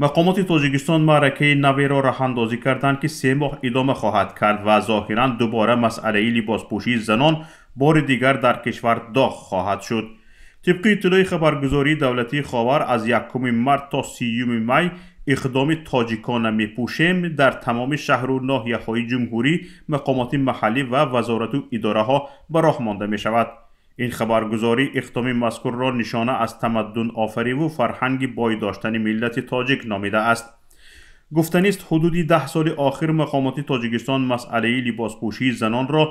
Мақомоти Тоҷикистон маъракаи наверо роҳандозӣ карданд, ки 3 моҳ идома хоҳад кард ва зоҳиран дубора масъалаи либоспӯшии занон бори дигар дар кишвар доғ хоҳад шуд. Тибқи иттилои хабаргузории давлатии Ховар, аз 1 март то 30 май иқдоми «Тоҷикона мепӯшем» дар тамоми шаҳру ноҳияҳои ҷумҳурӣ, мақомоти маҳаллӣ ва вазорату идораҳо ба роҳ монда мешавад. Ин хабаргузорӣ иқдоми мазкурро нишона аз тамаддунофариву фарҳанги бой доштани миллати тоҷик номидааст. Гуфтанист, ҳудуди 10 соли охир мақомоти Тоҷикистон масъалаи либоспӯшии занонро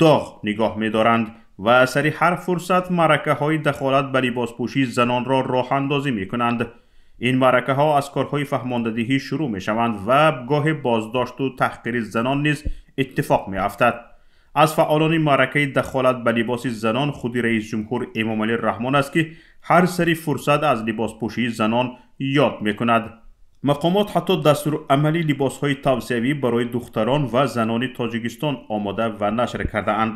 доғ нигоҳ медоранд ва сари ҳар фурсат маъракаҳои дахолат ба либоспӯшии занонро роҳандозӣ мекунанд. Ин маъракаҳо аз корҳои фаҳмондадиҳӣ шурӯъ мешаванд ва гоҳе боздошту таҳқири занон низ иттифоқ меафтад. Аз фаъолони маъракаи дахолат ба либоси занон худи раисҷумҳур Эмомалӣ Раҳмон аст, ки ҳар сари фурсат аз либоспӯшии занон ёд мекунад. Мақомот ҳатто дастуру-амали либосҳои тавсиявӣ барои духтарон ва занони Тоҷикистон омода ва нашр кардаанд.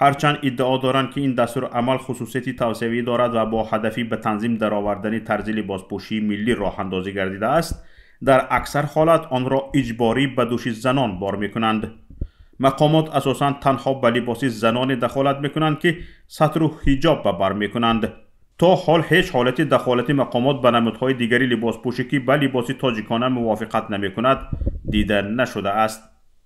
Ҳарчанд иддао доранд, ки ин дастуру-амал хусусияти тавсиявӣ дорад ва бо ҳадафи ба танзим даровардани тарзи либоспӯшии миллӣ роҳандозӣ гардидааст, дар аксар ҳолат онро иҷборӣ ба дӯши занон бор мекунанд. Мақомот асосан танҳо ба либоси заноне дахолат мекунанд, ки сатру ҳиҷоб ба бар мекунанд. То ҳол ҳеҷ ҳолати дахолати мақомот ба намудҳои дигари либоспӯшӣ, ки ба либоси тоҷикона мувофиқат намекунад, дида нашудааст.